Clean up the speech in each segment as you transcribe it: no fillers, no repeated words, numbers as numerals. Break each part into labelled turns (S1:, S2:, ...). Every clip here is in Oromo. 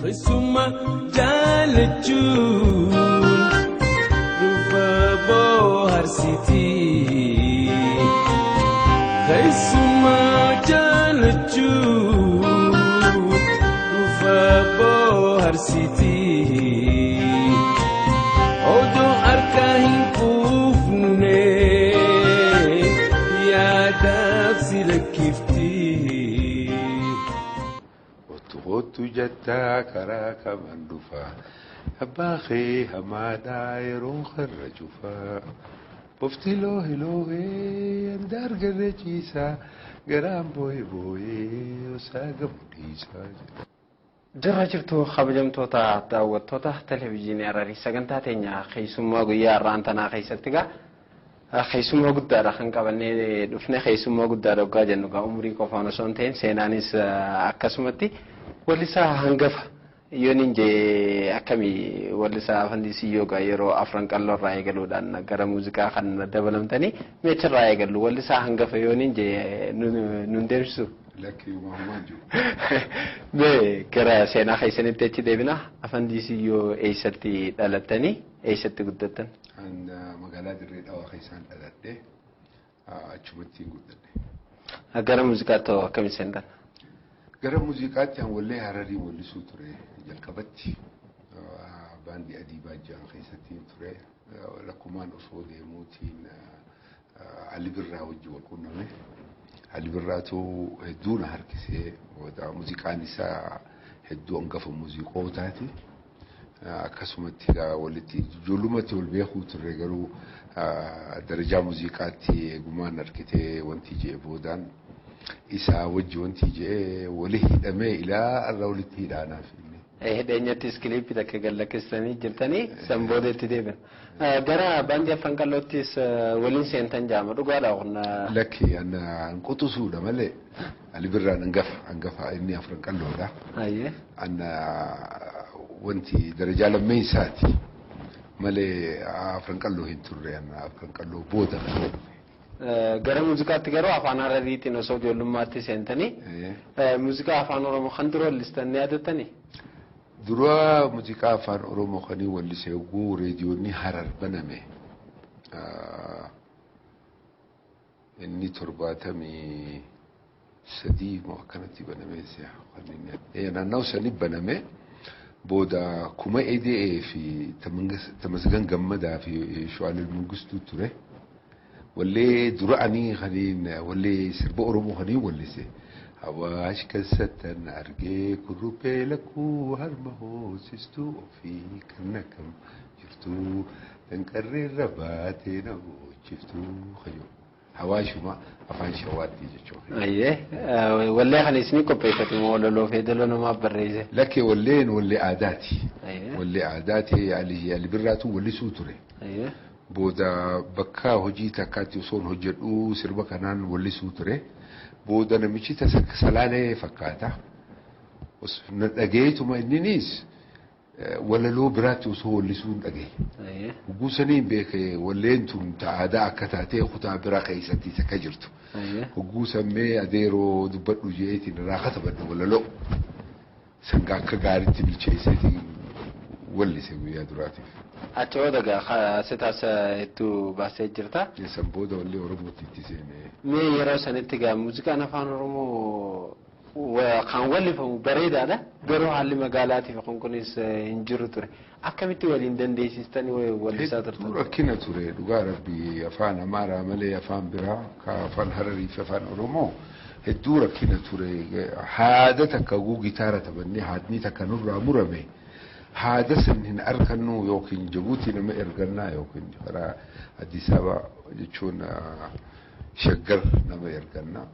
S1: Keessuma jaalachuun dhufa bohaarsitii. Keessuma jaalachuun dhufa bohaarsitii. Odoo harka hin quufne yaadaaf si lakkiftii.
S2: Ottu kottu jettaa karaa kaman dhufaa abbaa kee hamaadhaa yeroon karra cufaa bofti loohi loohee andaargarree ciisaa garaan booye booyee osaa gamu dhiisaa jedha.
S3: Jirra jirtu kabajamtoota daawwattoota televezyiinii Hararii sagantaa teenya keessummaa guyyaa har'aan tanaa keessatti gaa keessummaa guddaadha kan qabannee dhufne. Keessummaa guddaadha waggaa jennu gaa umurii qofaan osoo hin ta'in seenaanis akkasumatti wallisaa hangafa yoon hin jee akkamii wallisaa Afandii gaa yeroo Afran Qalloo irraa eegaluudhaan gara muuziqaa kan dabalamtanii meechirraa eegallu wallisaa hangafa yoon hin jee nun deemsisu.
S2: Lakkii uumamaa jiru.
S3: Mee gara seenaa keessanitti achi deebina. Afandii Siyyoo eessatti dhalattanii, eessatti guddattan?
S2: An magaalaa Dirree Dhawaa keessaan dhaladhe, achumatti guddadhe.
S3: Gara muuziqaatti hoo akkamitti seentan?
S2: Gara muuziqaatti an wallee Hararii wallisuu ture jalqabatti. Baandii Adii Baajjaan keessatti ture. Lakkumaan osoo deemuutiin Ali Birraa wajji wal qunname. Ali Birraatu hedduu na harkisee, muuziqaan isaa hedduu hangafa muuziqootaati. Akkasumatti walitti ijoollumatti wal beekuu turre, garuu darajaa muuziqaatti eegumaan harkitee wanti jee boodaan isaa wajji wanti jee wali hidhamee ilaa irra walitti hidhaanaaf inni.
S3: Hidheenyattis kiliippii takka gallakkistanii jirtanii, san booda itti deebiin. Gara baandii Afran Qalloottis waliin seentan jaama, dhugaadha kun?
S2: Lakki, an quxisuudha malee Ali Birraan hangafa, inni Afran Qalloodha. An wanti darajaa lammeessaati malee Afran Qalloo hin turre, an Afran Qalloo booda kan dhufe.
S3: Gara muuziqaatti garuu afaan Harariitiin osoo ijoollummaatti seentanii, muuziqaa afaan Oromoo kan dura wallistan ni yaadattanii?
S2: Dura muuziqaa afaan Oromoo kanii wallisee oguu reediyoonni Harar baname. Inni 73 moo akkanatti baname, naannoo sanii baname. Booda kuma edee fi Tamasgan Gammadaa fi Shu'aalil Mangistuu ture. Wallee dura anii kaniin wallee sirba Oromoo kaniin wallise. Awaash keessattan argee kurruphee lakkuu harma hoosistuu ofii kan akkam jirtuu danqarreerra baatee na boojjiftuu kayyoo. Hawaashuma afaan Shawaatti jechuudha.
S3: Ayyee, wallee kana isinii qopheeffate moo walaloo feedaloo namaaf barreesse?
S2: Lakkee, walleen wallee aadaati. Wallee aadaati, Ali Birraatu wallisuu ture. Booda bakka hojii takkaatti osoo hojjedhu sirba kanaan wallisuu ture. Booda namichi Salaalee fakkaata. Na dhageetuma inninis walaloo biraatti osoo wallisuu hin dhagaye. Hogguu saniin beeke walleen tun aadaa akka taatee kutaa biraa keessatti akka jirtu. Hogguu sammee adeeroo dubbadhu jeetiin irraa katabadhe walaloo. Sangaa akka gaariitti bilcheesseetiin wallise guyyaa duraatiif.
S3: Achi booda gaa sitaas hedduu baasee jirta.
S2: San booda wallee Oromootti itti seenee.
S3: Mee yeroo sanitti gaa muuziqaan afaan Oromoo kan wallifamu bareedaadha. Garuu haalli magaalaatiif kun kunis hin jiru ture. Akkamitti waliin dandeessistanii wallisaa turtan?
S2: Hedduu rakkina ture, dhugaa rabbii, afaan Amaaraa malee afaan biraa ka afaan Hararii fi afaan Oromoo hedduu rakkina ture. Haada takka guu gitaara taphannee haadni takka nurraa murame. Haada san hin argannu, yookiin Jabuutii nama ergannaa yookiin karaa Addis Ababa jechuun Shaggar nama ergannaa.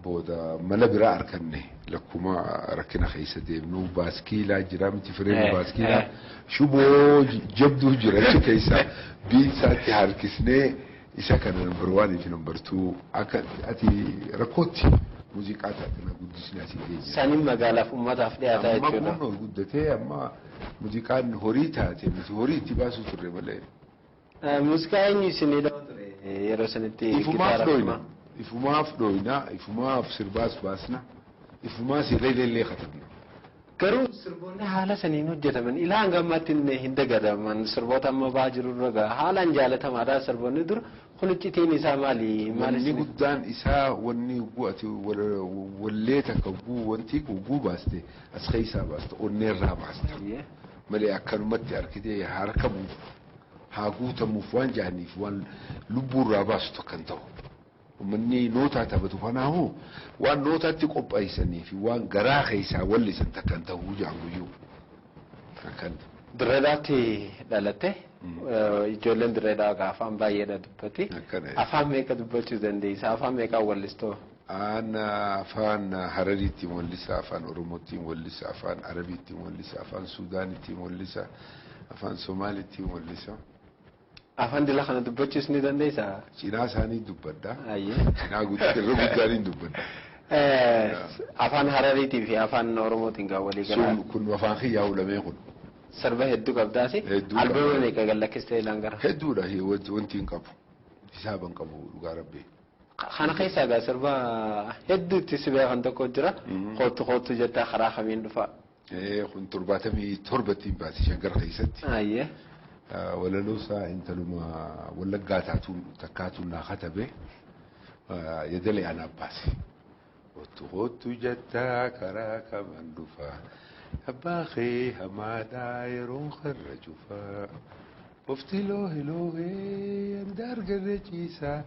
S2: Booda mala biraa arganne, lakkuma rakkina keessa deemnu baaskiilaa jira miti, fireema baaskiilaa shuboo jabduu jira achi keessa biinsaatti harkisnee isa kana number one fi number two akka ati rakkootti muuziqaa kana guddisnee asii geenye.
S3: Saniin magaalaaf uummataaf dhiyaataa jechuudha.
S2: Amma kun ol guddatee amma muuziqaan horii taate, miti horii itti baasuu turre malee.
S3: Muuziqaa eenyu isinii dhawaa ture yeroo sanitti?
S2: Ifumaaf dhooyna. Ifumaaf dhooyna, ifumaaf sirbaas baasna, ifumaa sirreellee katabna.
S3: Garuu sirboonni haala saniin hojjetaman ilaa hanga ammaatti hin dagataman sirboota amma bahaa jiru irra gaha haalaan jaalatamaadha sirboonni dur kun iccitiin isaa maali?
S2: Wanni guddaan isaa wanni ati wallee takka wanti guu baaste as keessaa baaste onneerraa baasta. Malee akkanumatti harkitee harkamuuf haa guutamuuf waan jaaniif waan lubbuurraa baastu kan ta'u. Uummanni nootaa taphatu kanaahu waan nootaatti qopheessanii fi waan garaa keessaa wallisan takkan ta'uu jaan guyyuu. Akkan.
S3: Dirreedhaatti dhalatte ijoolleen dirreedhaa egaa afaan baay'eedha dubbatti. Afaan meeqa dubbachuu dandeessa? Afaan meeqaan wallistoo?
S2: Aan afaan Harariitiin wallisa, afaan Oromootiin wallisa, afaan Arabiitiin wallisa, afaan Suudaaniitiin wallisa, afaan Somaaliitiin wallisa.
S3: Afaan dila kana dubbachuus ni dandeessaa?
S2: Cinaa isaanii dubbadha. Cinaa irra guddaan dubbadha.
S3: Afaan Harariitii fi afaan Oromootiin gaa walii galaa.
S2: Kun afaan kiyyaa ulamee kun.
S3: Sirba hedduu qabdaasi. Albama meeqa gallakkistee ilaan gara?
S2: Hedduudha wanti hin qabu. Hisaaban qabu dhugaa rabbi.
S3: Kana keessaa gaa sirba hedduutti si beekan tokko jira. Kootu kootu jettaa karaa kamiin dhufa?
S2: Kun 77tti baase Shaggar keessatti. Walaloo isaa intaluma wallaggaa taatuun takkaatuun naa katabe yadalee anaaf baase. Kootu kootu jettaa karaa kaman dhufa abbaa kee hamaadhaa yeroon karra cufa. Ofti loohe loohee andaar garra ciisaa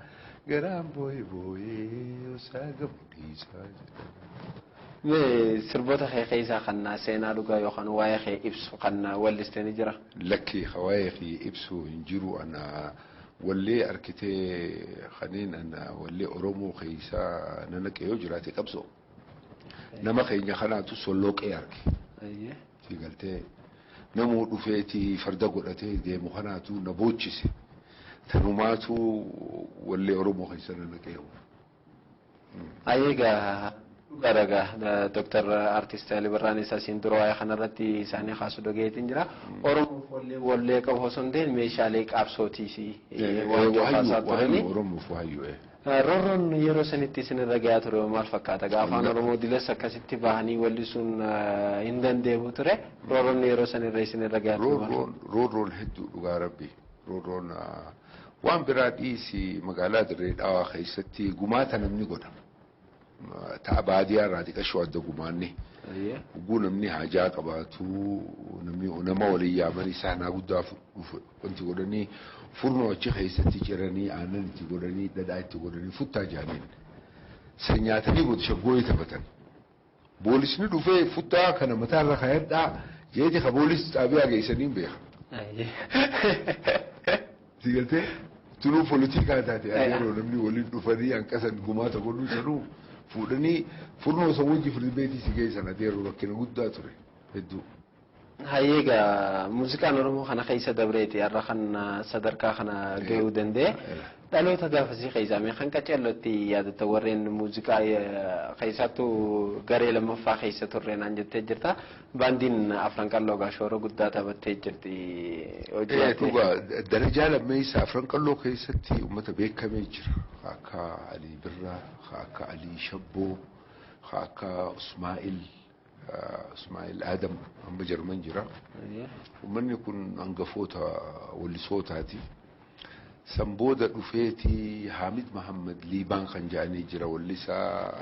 S2: garaan booye booyee osaa gabu dhiisaa jedha.
S3: Mee sirboota kee keessaa kan seenaa dhugaa yookaan waa'ee kee ibsu kan wallistee ni jira?
S2: Lakki waa'ee kee ibsu hin jiru ana wallee arkitee kanneen ana wallee Oromoo keessaa nana qe'oo jiraate qabsoo. Nama keenya kanaatu sollooqee arge. Si galtee namuu dhufeetii farda godhatee deemu kanaatu na boochise. Tanumaatu wallee Oromoo keessa nana qe'oo.
S3: Egaa dhugaadha Dooktar Artist Alii Birraan isaa siin dura waa'ee kanarratti isaanii kaasuu dhageetiin jira. Oromoof wallee wallee qabu osoo hin ta'in meeshaalee qabsootii fi waan kaasaa turani.
S2: Oromoof waayyuu.
S3: Roorroon yeroo sanitti isinirra gahaa ture maal fakkaata? Afaan Oromoo dilas akkasitti bahanii wallisuun hin danda'amu ture. Roorroon yeroo sanirra isinirra gahaa ture maal?
S2: Roorroon hedduu dhugaa rabbi. Roorroon waan biraa dhiisi magaalaa Dirree Dhawaa keessatti gumaata namni godha. Ta'a baadiyyaa irraa xiqqashoo adda gumaanne. Hogguu namni hajaa qabaatu namni nama waliin yaamanii saanaa guddaa wanti godhanii furnoo achi keessatti ciranii aannan itti godhanii dhadhaa itti godhanii futtaa jaaniin. San nyaatanii booda shaggooyii taphatan. Boolisni dhufee futtaa kana mataarra kaayadhaa jeeti ka boolis xaabiyaa geessanii beeka. Si galtee tunuu poolitikaa taate yeroo namni waliin dhufanii hanqasan gumaata godhuu sanuu. Fuudhanii furnoo isa wajji firbeetii si geessan adeeroo rakkina guddaa ture hedduu.
S3: Hayyeegaa muuziqaan Oromoo kana keessa dabreeti har'a kan sadarkaa kana gahuu danda'e. Dhaloota gaafasii keessaa mee kan qaceellotti yaadatta warreen muuziqaa keessattuu garee lammaffaa keessa turre naan jettee jirta. Baandiin Afran Qalloo gaa shoora guddaa taphattee jirti.
S2: Dhugaa darajaa lammeessa Afran Qalloo keessatti uummata beekamee jira. Akka Alii Birraa, akka Alii Shabboo, akka Usmaa'il. Ismaa'il Adam amma Jarman jira. Uummanni kun hangafoota wallisootaati. San booda dhufeeti Hamid Mahammad Liibaan kan jedhanii jira wallisaa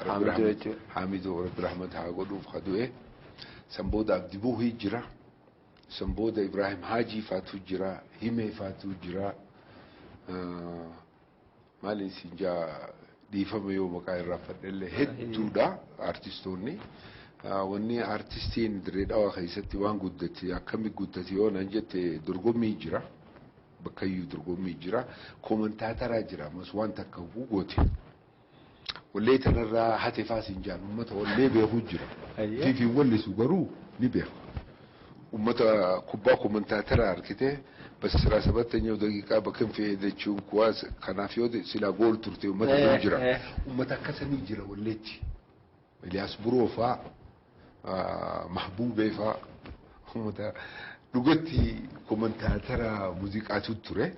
S2: Hamidoo Rabbi Rahmat haa godhuuf haa du'e. San booda Abdi Buhii jira. San booda Ibrahim Haajii faatu jira. Himee faatu jira. Maaliin siin jaa dhiifama yoo maqaa irraa fadhellee hedduudha artistoonni. Wanni artistiin Dirree Dhawaa keessatti waan guddate akkami guddate yoo naan jette dorgommii jira. Bakkayyuu dorgommii jira. Koomentaataraa jira ammas waan takka goote. Wallee tanarraa hate faas hin jaan uummata wallee beekuu jira. Fiifiin wallisu garuu ni beeku. Uummata kubbaa koomentaataraa argite bas 17 daqiiqaa bakka hin fe'e jechuun kuwaas kanaaf yoo silaa gool turte uummata jiru jira. Uummata akkasanii jira walleetti. Eliyaas Buroo fa'aa. Mahbuubee fa'aa uummata dhugatti koomentaatara muuziqaatu ture.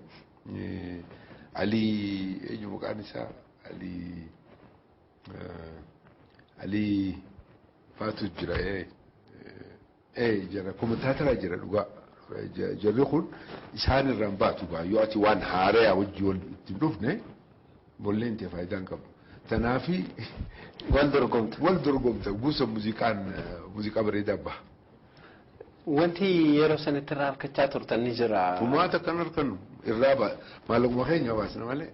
S2: Alii eenyu maqaan isaa Alii Alii faatu jira. Jara komentaataraa jira dhugaa. Jarri kun isaan irraan baatu gaa yoo ati waan haaraa wajji wal itti dhufne bolleen tee faayidaa hin qabu. Tanaafi
S3: Wal dorgomta.
S2: Wal dorgomta gosa muuziqaan muuziqaa bareedaa baha.
S3: Wanti yeroo sanatti irraa harkachaa turtan ni jira.
S2: Tumaata kan harkannu irraa maallaquma keenya baasna malee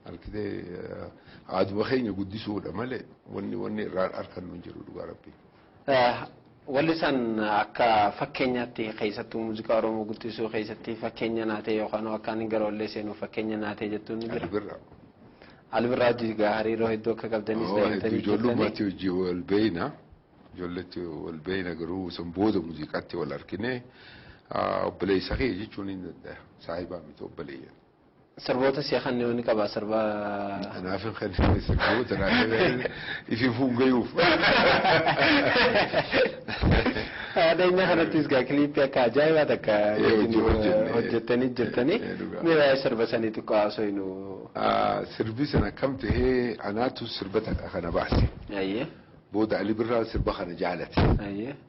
S2: harkitee aaduma keenya guddisuudha malee wanni irraa harkannu hin jiru dhugaa rabbii.
S3: Wallisaan akka fakkeenyaatti keessattuu muuziqaa Oromoo guddisuu keessatti fakkeenya naatee yookaan akka inni gara wallee seenuu fakkeenya naatee jettuun ni jira.
S2: Ali Birraa.
S3: Ali Birraa hojii hariiroo hedduu akka qabdanis
S2: Hedduu ijoollummaatti hojii wal beeyna. Ijoolletti wal beeyna garuu san booda muuziqaatti wal argine obboleessa kee jechuun hin danda'a. Saahibaa miti obboleeyyan.
S3: Sirboota si'a kan ni qaba sirba.
S2: Kanaaf kan sirboota naaf ifi fuungayuuf.
S3: Adeenya kanattis gaa kiliippii akka ajaa'ibaa takka hojjettanii jirtanii miira sirba sanii xiqqoo haasofnu.
S2: Sirbi sana akkam tahee anaatu sirba kana baase. Booda Ali Birraa sirba kana jaalate.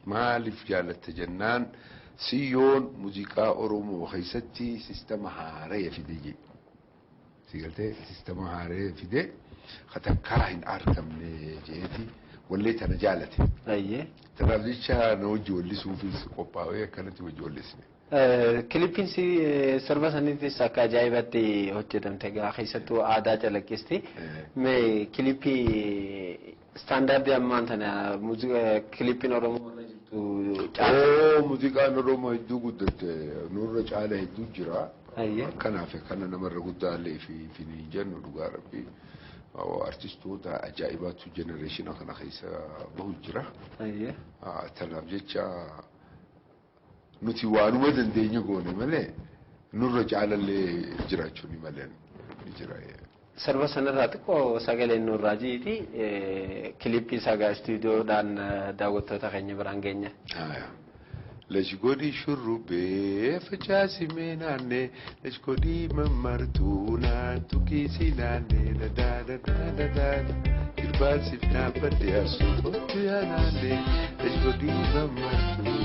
S2: Maaliif jaalatte jennaan siyyoon muuziqaa Oromoo keessatti sistema haaraa fide jedhe. Sigaltee sistema haaraa fide katakkaa hin argamne jeeti wallee tana jaalate. Tanaaf jecha na wajji wallisuufis qophaa'ee akkanatti wajji wallisne.
S3: Kilippiin sirba saniitis akka ajaa'ibaatti hojjetamte egaa keessattuu aadaa calaqqisti. Mee kilippii istaandaardii ammaan tana kilippiin Oromoo irra jirtu
S2: caala. Muuziqaan Oromoo hedduu guddatte nurra caala hedduu jira. Kanaaf kana namarra guddaallee fi hin jennu dhugaa rabbii. Artistoota ajaa'ibaatu jenereeshina kana keessa bahu jira. Tanaaf jecha nuti waanuma dandeenye goone malee nurra caalallee jiraachuu ni malee ni jira.
S3: Sirba sanarraa xiqqoo sagaleen nurraa jiiti kilippii sagaa istuudiyoodhaan daawwattoota keenya biraan geenya.
S2: Lashgodii shurrubbee facaasimee naannee lashgodii mammartuu naantu kiisii naannee dadaa irbaasiif dhaabbadde asuu yaa naannee lashgodii mammartuu.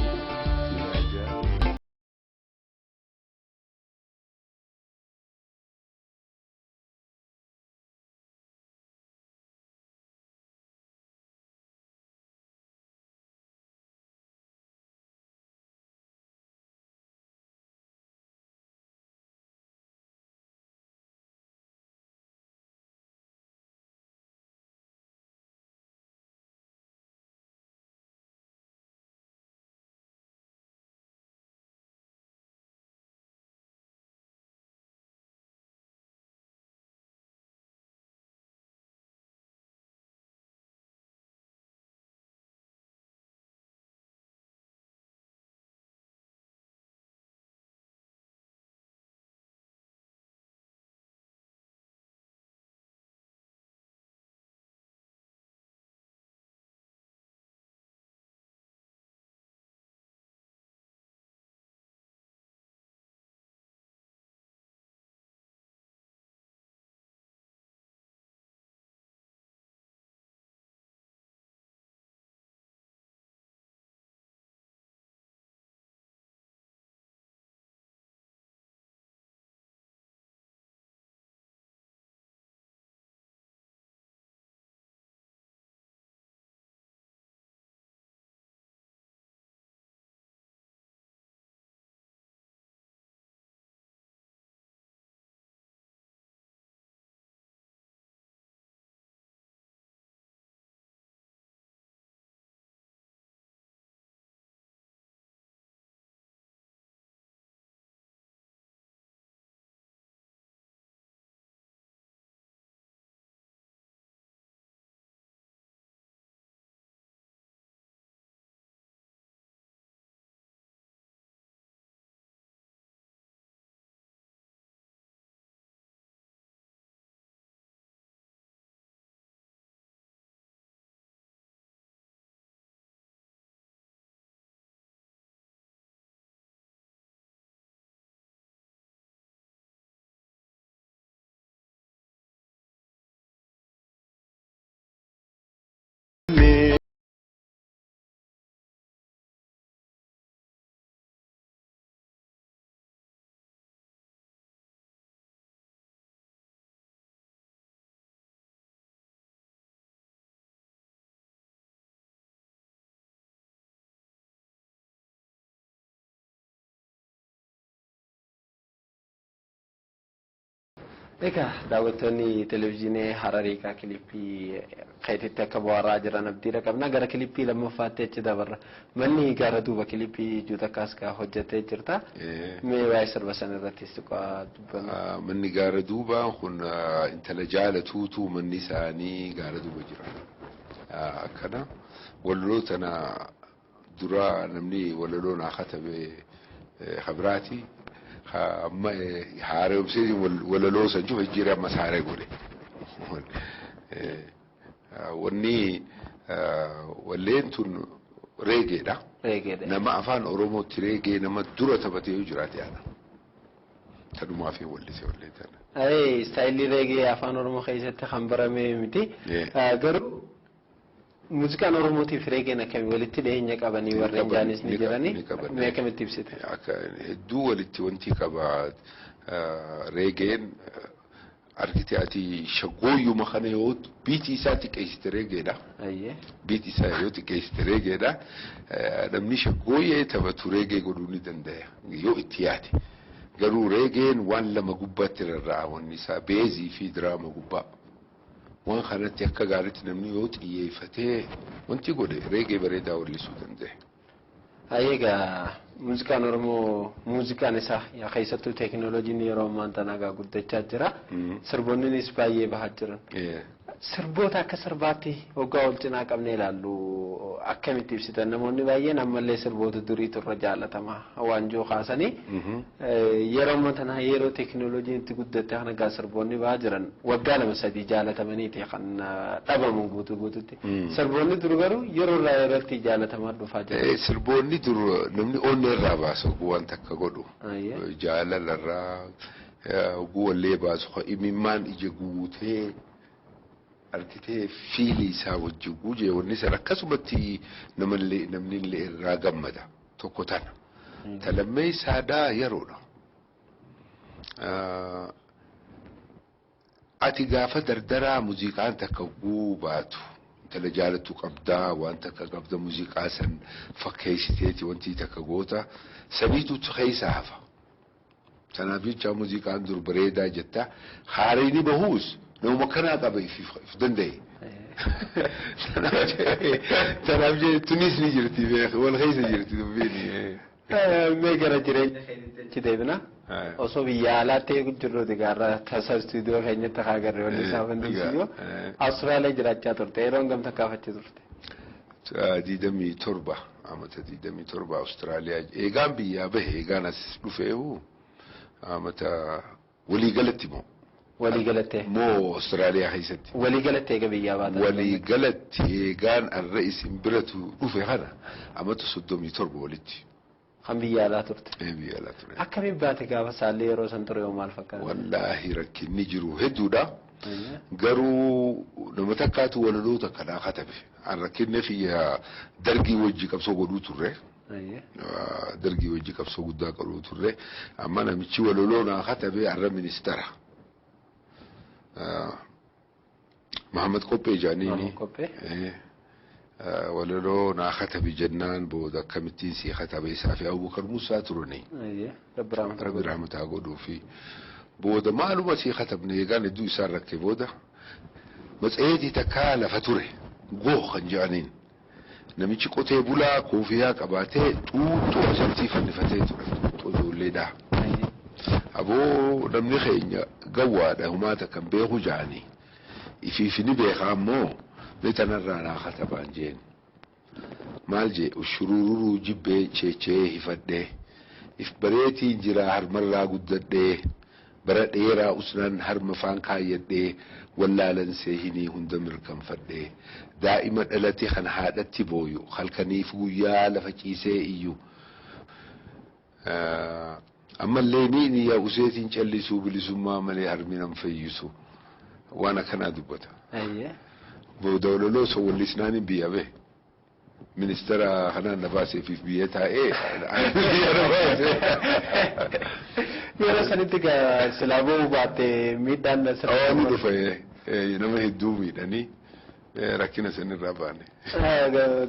S3: Egaa daawwattoonni televezyiinii Hararii kaa kilippii keetitti akka bohaaraa jiran abdiidha qabna. Gara kilippii lammaffaatti achi dabarra. Manni gaara duuba kilippii ijuu takkaas kaa hojjettee jirta. Mee waa'ee sirba sana irrattis xiqqoo dubbanna.
S2: Manni gaara duubaa kun intala jaalatuutu manni isaanii gaara duuba jira. Akkana walaloo tana dura namni walaloo naa katabe Habiraati. Amma haaromsee walaloo san cufa jijjiiree ammas haaree godhe. Wanni walleen tun reegeedha.
S3: Reegeedha.
S2: Nama afaan Oromootti reegee nama dura taphatee yoo jiraate ana. Tanumaa fi wallise wallee tana.
S3: Istaayilli reegee afaan Oromoo keessatti kan barame miti. Garuu muuziqaan Oromootiif reegeen akkamii walitti dhiyeenya qabanii warreen jaanis ni jiranii mee akkamitti ibsite?
S2: Akka hedduu walitti wanti qaba reegeen argite ati shaggooyyuma kana yoo biitii isaa xiqqeessite reegeedha. Biitii isaa yoo xiqqeessite reegeedha. Namni shaggooyyee taphatu reegee godhuu ni danda'a yoo itti yaade. Garuu reegeen waan lama gubbaatti rarra'a wanni isaa beezii fi diraama gubbaa. Waan kanatti akka gaariitti namni yoo xiyyeeffatee wanti godhe reegee bareedaa wallisuu danda'a.
S3: Egaa muuziqaan Oromoo muuziqaan isaa keessattuu teekinooloojiin yeroo ammaa tana egaa guddachaa jira. Sirboonnis baay'ee bahaa jiran. Sirboota akka sirbaatti waggaa wal cinaa qabnee ilaallu akkamitti ibsitan namoonni baay'een ammallee sirboota duriitu irra jaallatama waanjoo kaasanii yeroo ammaa tana yeroo teekinooloojiin itti guddatte kana egaa sirboonni bahaa jiran waggaa 2-3 jaallatamaniiti kan dhabamu guutuu guututti. Sirboonni dur garuu yeroo irraa yerootti jaallatamaa dhufaa jiru.
S2: Sirboonni dur namni onnee irraa baasu waan takka godhu jaalalarraa wallee baasu imimmaan ija guutee argitee fiilii isaa wajjin guujee wanni sana akkasumatti namallee namni illee irraa gammada tokko tana. Talammee saadaa yeroodha. Ati gaafa dardaraa muuziqaan takka guubaatu intala jaalattu qabdaa waan takka qabda muuziqaa san fakkeessiteeti wanti takka goota saniitu keessa hafa. Tanaaf jecha muuziqaan dur bareedaa jetta haariini bahuus nama kanaa qaba if danda'e. Tanaaf tunis ni jirti wal keessa jirti dubbiin.
S3: Mee gara jireenya keenyatti deebina. Osoo biyya alaatti jirruuti gaarra tasa istuudiyoo keenyatti haa agarre walli isaa fandiisiyyoo. Awustiraaliyaa jiraachaa turte yeroo hangam takkaafachii turte?
S2: 27 amata 27 Awustiraaliyaa eegaan biyyaa bahe eegaan as dhufeehu amata waliigalatti moo?
S3: Waliigalatti.
S2: Moo Awustiraaliyaa keessatti?
S3: Waliigalatti eega biyyaa baatan.
S2: Waliigalatti eegaan arra isin biratu dhufe kana amata 37 walitti.
S3: Kan biyya alaa turte.
S2: Biyya alaa ture.
S3: Akkamiin baate gaafa saallee yeroo san ture yoo maal fakkaata?
S2: Wallaahi rakkinni jiru hedduudha. Garuu nama takkaatu walaloo takka naa katabe. An rakkinni fiyya dargii wajji qabsoo godhuu turre. Dargii wajji qabsoo guddaa godhuu turre. Amma namichi walaloo naa katabe arra ministeera. Mahamad Qophee jaaniini. Walaloo naa katabe jennaan booda akkamittiin sii katabe isaa fi Abubakar Musaa turani. Rabbi rahmataa godhuu fi booda maaluma sii katabne eegaan hedduu isaan rakke booda matseetii takkaa lafa ture goo kan jedhaniin namichi qotee bulaa koofiyaa qabaatee xuuxxoo asirratti fannifatee ture xuuxxoo ijoolleedhaa. Aboo namni keenya gawwaadha humaata kan beeku jaanii ifiif ni beeka ammoo mee tanarraa naa katabaan jeen. Maal jee ushurururuu jibbee cheechee hifadhee if bareetiin jiraa harmarraa guddadhee bara dheeraa usnaan harma faan kaayyadhee wallaalansee hinii hunda mirkanfadhee daa'ima dhalate kan haadhatti booyu halkaniif guyyaa lafa ciisee iyyu. Ammallee ni yaa useetiin callisuu bilisummaa malee harmi nan fayyisu waan akkanaa dubbata. Booda walaloo osoo wallisnaan biyya bahe. Ministeera kanaan na baaseefiif biyya taa'ee biyya na baase.
S3: Yeroo sanitti silaa ba'uu baatte miidhaan
S2: sirrii. Ni dhufe nama hedduu miidhanii Rakkina sanirraa baane.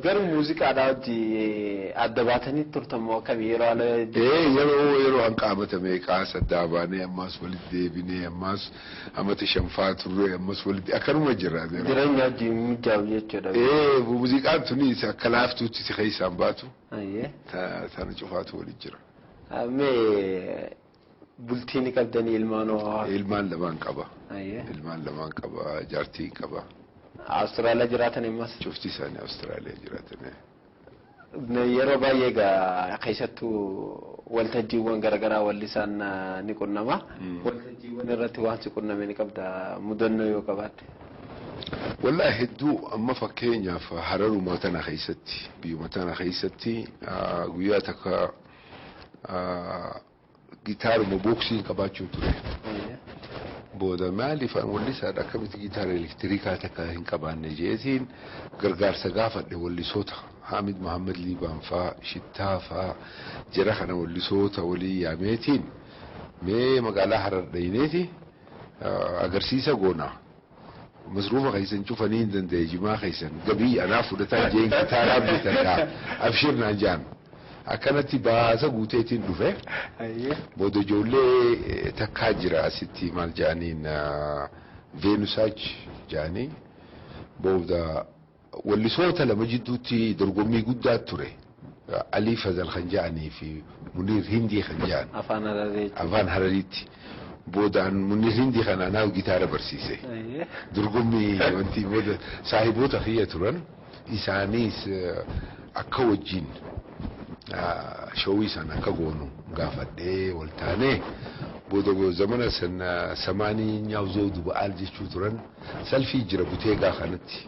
S3: Garuu muuziqaadhaa hojii adda baatanii turtan moo akkamii yeroo ala?
S2: Yeroo hanqaamata meeqaa saddaa baanee ammas walitti deebinee ammas amata shanfaa turre ammas walitti akkanuma jira.
S3: Jireenya hojii mijaa'u jechuudha.
S2: Muuziqaan tuni akka laaftuutti si keessaan baatu. Tana cufaatu walitti jira.
S3: Mee bultii ni qabdanii ilmaan hoo?
S2: Ilmaan lamaan qaba. Ilmaan lamaan qaba jaartiin qaba.
S3: Awustiraaliyaa jiraatan ammas?
S2: Cufti isaanii Awustiraaliyaa jiraatan.
S3: Yeroo baay'ee egaa keessattuu waltajjiiwwan garaagaraa wallisaan ni qunnama. Waltajjiiwwan irratti waan si qunname ni qabda mudannoo yoo qabaatte.
S2: Wallaahi hedduu amma fakkeenyaaf Hararuma tana keessatti biyyuma tana keessatti guyyaa takka gitaaruma booksiin qabaachuu ture. Booda maaliif wallisaadha akkamitti gitaara elektirikaa takka hin qabaanne jeetiin gargaarsa gaafadhe wallisoota Hamid Muhammad Liibaan faa Shittaa faa jara kana wallisoota walii yaameetiin mee magaalaa Harar dhayineeti agarsiisa goona. Masruufa keessan cufanii hin danda'e jimaa keessan gabii anaa fudhataa jeen gitaaraa bitadhaa abshir naan jaan. Akkanatti baasa guuteetiin dhufe. Booda ijoollee takkaa jira asitti maal jedhaniin Veenusaach jedhanii booda wallisoota lama jidduutti dorgommii guddaa ture. Alii Fazal kan jedhanii fi Muniir Hindii kan jedhan.
S3: Afaan Harariitti.
S2: Afaan Harariitti. Boodaan Muniir Hindii kana anaaf gitaara barsiise. Dorgommii wanti booda saahiboota kiyya turan isaanis akka wajjin showii san akka goonu gaafadhee wal taanee booda zamana san samaanii nyaawzoo duba'aal jechuu turan salfii jira buteegaa kanatti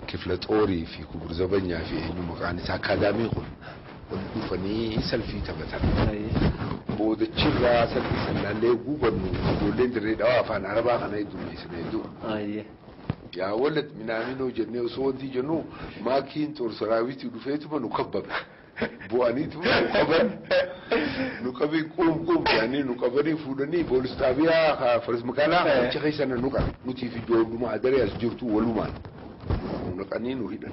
S2: kifla xoorii fi kubur zabanyaa fi eenyu maqaan isaa akaadaamii kun wal dhufanii salfii taphatan. Booda chirraa salfii san laallee guubannu ijoolleen dirree dhawaa afaan arabaa kana heddummeessine hedduu. Yaa walad minaaminoo jennee osoo wanti jennu maakiin xoorsaraawitii dhufeetuma nu kabbabe. Bu'aniitu nu qaban nu qabin quum quum jedhanii nu qabanii fuudhanii poolis xaabiyaa faras magaalaa achi keessa nu qabe nutii fi ijoolluma adaree as jirtu walumaan nu naqanii nu hidhan.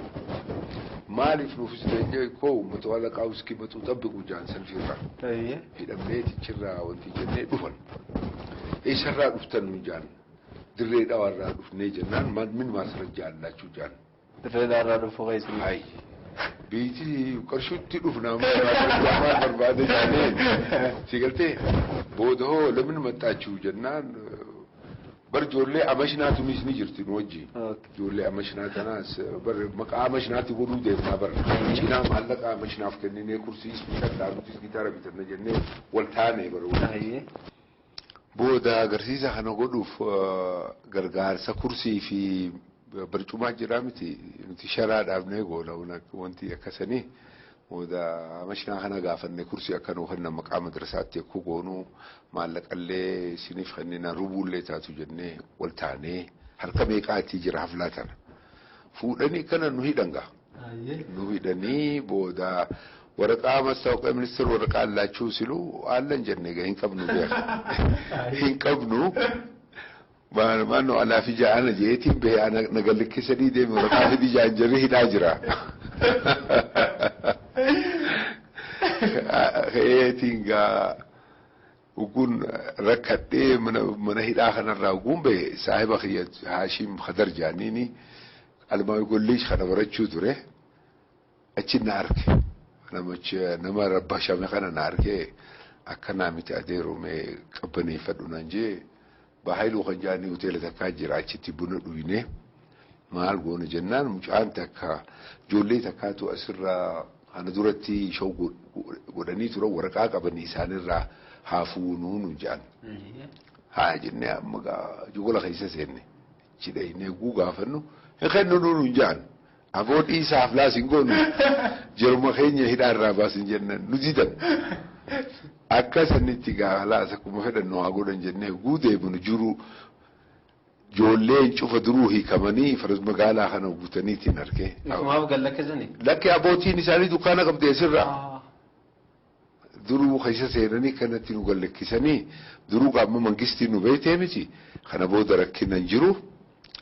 S2: Maaliif nuufis danda'e koo uummata waan laqaa uskii maxuu xabbiqu jaan salfiirraa. Hidhamnee tichirraa wanti jennee dhufan. Eessarraa dhuftan nu jaan dirree dhawaarraa dhufnee jennaan min maasara jaallachuu jaan.
S3: Dirree dhawaarraa dhufuu keessumaa.
S2: Hayi. Biitii qarshiitti dhufnaa maal barbaade jennee si galtee booda hoo lamni maxxaachuu jennaan bar ijoollee amashinaatunis ni jirti nu wajjin. Ijoollee amashinaa tanaas bar maqaa amashinaatti godhuu deemnaa bar cinaa maallaqa amashinaaf kenninee kursiis bitadhaa nutis gitaara bitanna jennee wal taane bar. Booda agarsiisa kana godhuuf gargaarsa kursii fi barcumaa jira miti nuti sharaa dhaabnee goona wanti akkasanii booda mashinaa kana gaafanne kursii akka nuu kennan maqaa madrasaatti akka goonu maallaqallee isiniif kennina rubuullee taatu jennee wal taanee harka meeqaatii jira haflaa tana fuudhanii kana nu hidhan gaa nu hidhanii booda waraqaa ማስታወቂያ ሚኒስትር waraqaa አላችሁ ሲሉ አለን jenne ጋ hin qabnu beeka hin qabnu maanoo alaa fi ja'ana jeetiin bahee ana nagallikkisanii deeme waraqaa fidi ja'an jarri hidhaa jira. Eetiin gaa ugun rakkadhee mana hidhaa kanarraa ugun bahe saahiba kiyya Haashim Khadar jaaniini Almaawi Golliish kana barachuu ture achi na arge namicha nama rabbashame kana na arge akkanaa miti adeeroo mee qabbaneeffadhu naan jee bahailuu kan jaanii hoteela takkaa jira achitti buna dhuyne maal goone jennaan mucaan takka ijoollee takkaatu asirraa kana duratti show godhanii turan waraqaa qabanii isaanirraa haa fuunuu nu jedhan. Haa jennee amma jogola keessa seenne achi dhaynee guu gaafannu hin kennu nu jedhan. Afoo dhiisaaf laas hin goonu jirma keenya hidhaarraa baasin jennan nu didan. Akka sanitti gaalaas akkuma fedhan nu haa godhan jennee guu deemnu jiru ijoolleen cufa duruu hiikamanii faras magaalaa kana guutaniitiin argee.
S3: Isumaaf gad lakkisanii?
S2: Lakkee abbootiin isaanii dukkaana qabdi asirraa. Duruu keessa seenanii kanatti nu gad lakkisanii duruu qaama mangistii nu beektee miti kana booda rakkinaan jiru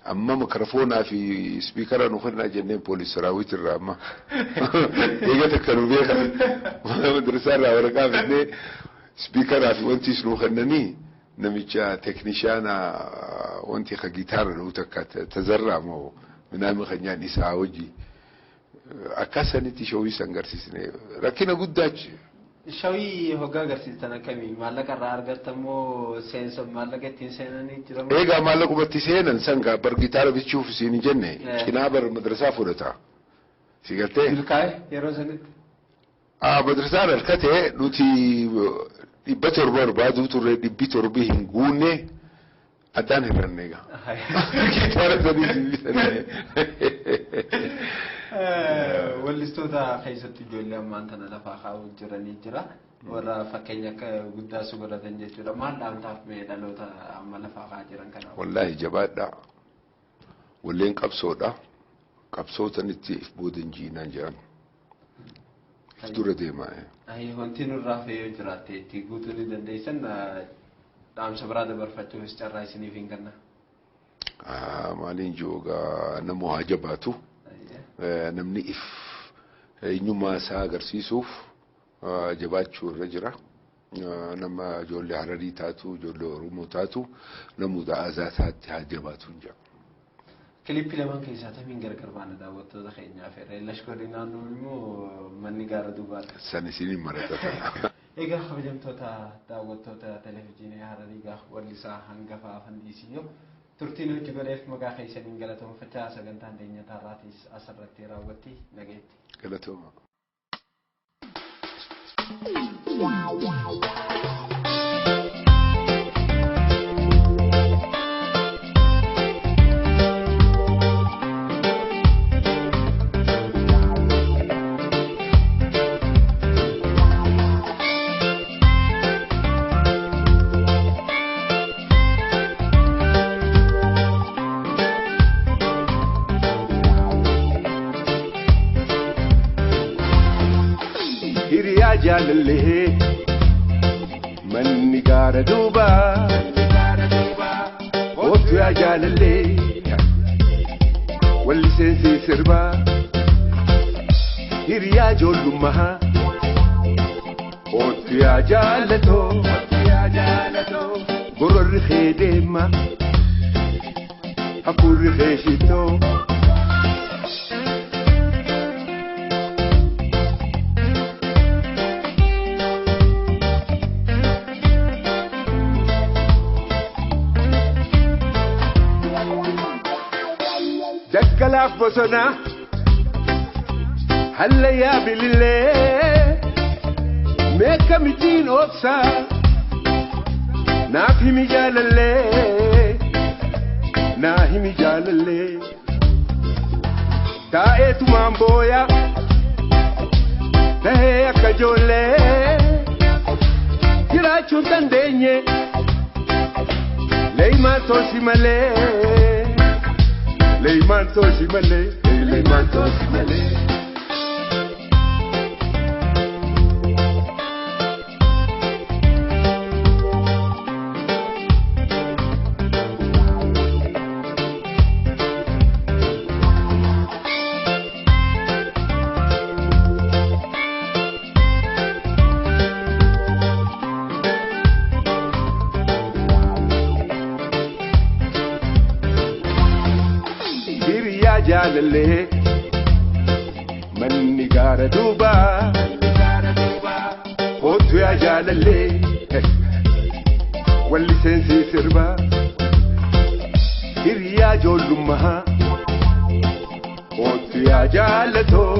S2: Amma mikrofoonaa fi spiikara nu kennaa jenneen poolis saraawit irraa amma. Eega takka nu beekan madrasaa irraa waraqaa fidnee spiikaraa fi wanti nu kennanii namicha teeknishaana wanti ka gitaara nu takka tazarraa moo minaami kanyaan isaa wajji akkasanitti showii san agarsiisne rakkina guddaachi.
S3: Shawii hoggaa agarsiistan akkamii maallaqa irraa argattamoo seensa maallaqa ittiin seenanii jira?
S2: Egaa maallaqumatti seenan san gaa bar gitaara bichuuf siin hin jenne cinaa bar madrasaa fudhata. Si gartee?
S3: Milkaa'e yeroo sanitti?
S2: Madrasaan harkate nuti 700 barbaaduu turre 700 hin guunne addaan hir'anne egaa. Gitaara sanii hin bitanne.
S3: Wallistoota keessatti ijoollee ammaan tana lafaa kaa'uu jiranii jira. Warra fakkeenya akka guddaa su godhatan jechuudha. Maal dhaamtaaf mee dhaloota amma lafaa kaa'aa jiran kana?
S2: Wallaahi jabaadha. Walleen qabsoodha. Qabsootanitti if booda hin jiinaan jedhan. If dura deemaa.
S3: Wanti nurraa fe'ee yoo jiraatte itti guutuu ni dandeessan dhaamsa biraa dabarfachuufis carraa isiniif hin kenna.
S2: Maaliin jiru namu haa jabaatu. Namni if eenyummaa isaa agarsiisuuf jabaachuu irra jira. Nama ijoollee Hararii taatu, ijoollee Oromoo taatu, namoota aadaa isaatti haa jabaatu hin jedhu.
S3: Kilippii lamaan keessaa tamiin gargar baana daawwattoota keenyaaf Lashkorii naannoo immoo manni gaara duubaadha.
S2: San isiniin maratata.
S3: Egaa kabajamtoota daawwattoota televizyiinii Hararii gaa wallisaa hangafa Afandiisiyyoo turtiin hojii godheef maqaa keessaniin galatoomfachaa sagantaan leenyataa irraatis asirratti raawwatti nageetti.
S2: Galatooma.
S1: Hiriyaa jaalallee manni gaara duuba otu yaa jaalallee walli seensee sirbaa hiriyaa ijoollummaa otu yaa jaalatoo gororri kee deema hafuurri kee shittoo. Daggalaaf bosona hallayyaa bilillee meeqa mitiin obsa naaf himi jaalallee naa himi jaalallee taa'eetumaan booya tahee akka ijoollee jiraachuun dandeenye leeymaan tolsi malee. Leiman tosi malee, leiman tosi malee. Hiriyaa jaalallee manni gaara duuba otu yaa jaalallee walli seensee sirbaa hiriyaa ijoollummaa otu yaa jaalatoo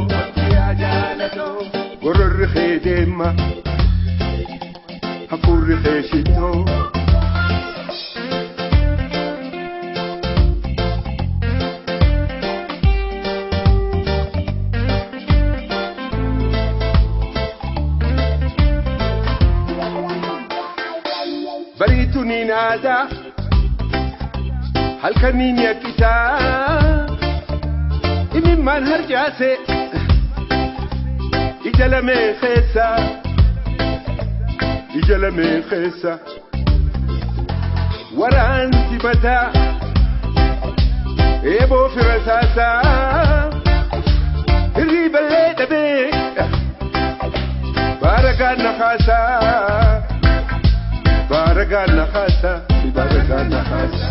S1: gororri kee deema hafuurri kee shittoo. Bariituun niin aadaa halkaniin yakkisaa imimmaan harcaase ija lameen keessa ija lameen keessa waraansi mataa Eeboo fira saasaa hirriiballee dhabee baaragaan na kaasaa baaragaan na kaasaa baaragaan na kaasaa.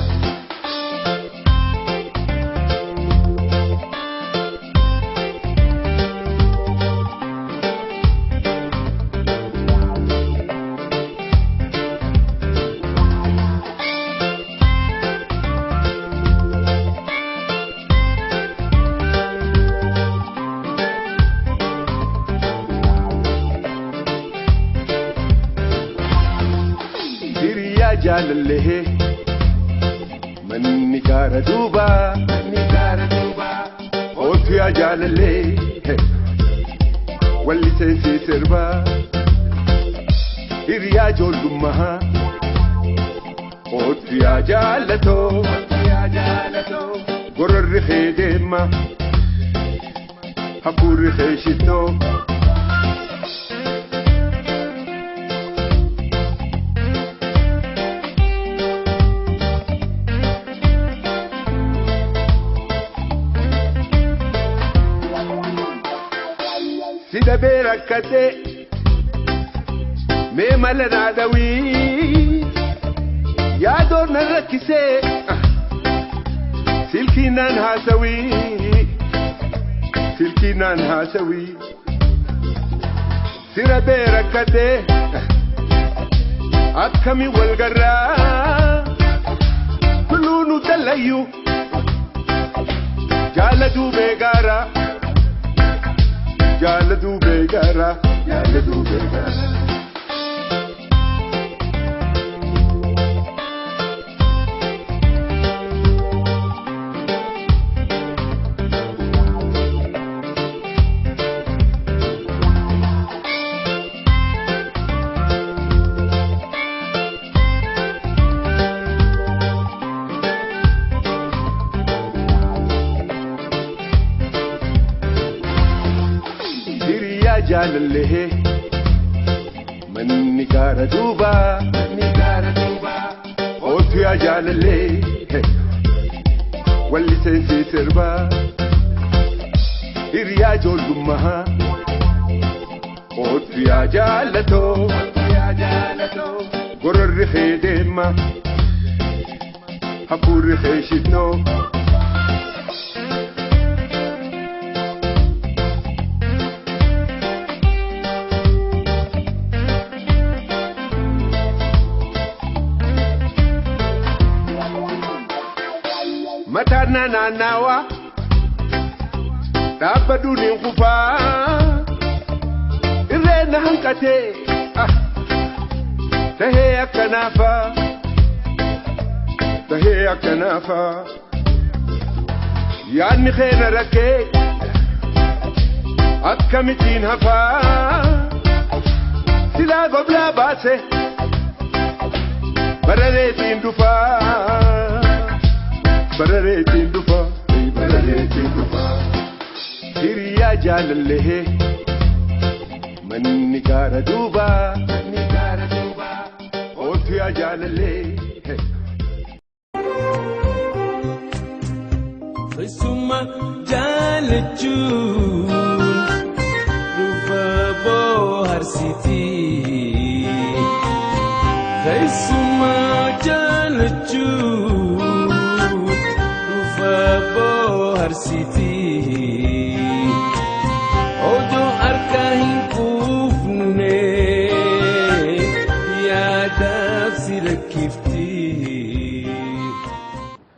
S1: Jaalallee manni gaara duuba manni gaara duuba otu yaa jaalallee walli seensii sirba hiriyaa ijoollummaa otu yaa jaallatoo gororri kee deema hafuurri kee shittoo. Sidabee rakkatee mee mala naa dhawii yaadoon nan rakkisee silkii naan haasawii silkii naan haasawii sirabee rakkatee akkami wal garraa tulluu nu dallayyuu jaala duubee gaaraa. Jaalatu beekara jaalatu beekara. Jaalallee manni gaara duuba manni gaara duuba otu yaa jaalallee walli seensii sirba hiriyaa ijoollummaa otu yaa jaallatoo gororri kee deema hafuurri kee shittoo. Mataan naannawaa dhaabbadhuun hin kufaa irreen na hanqatee tahee akka naafaa tahee akka naafaa yaadni kee na rakkee akkamittiin hafaa silaa goblaa baase barareetiin dhufaa. Barareetiin dhufa barareetiin dhufa hiriyaa jaalallee manni gaara duuba manni gaara duuba otu yaa jaalallee.
S4: Keessuma jaalachuun dhufa bohaarsitii. Keessuma jaalachuun. Bohaarsitii.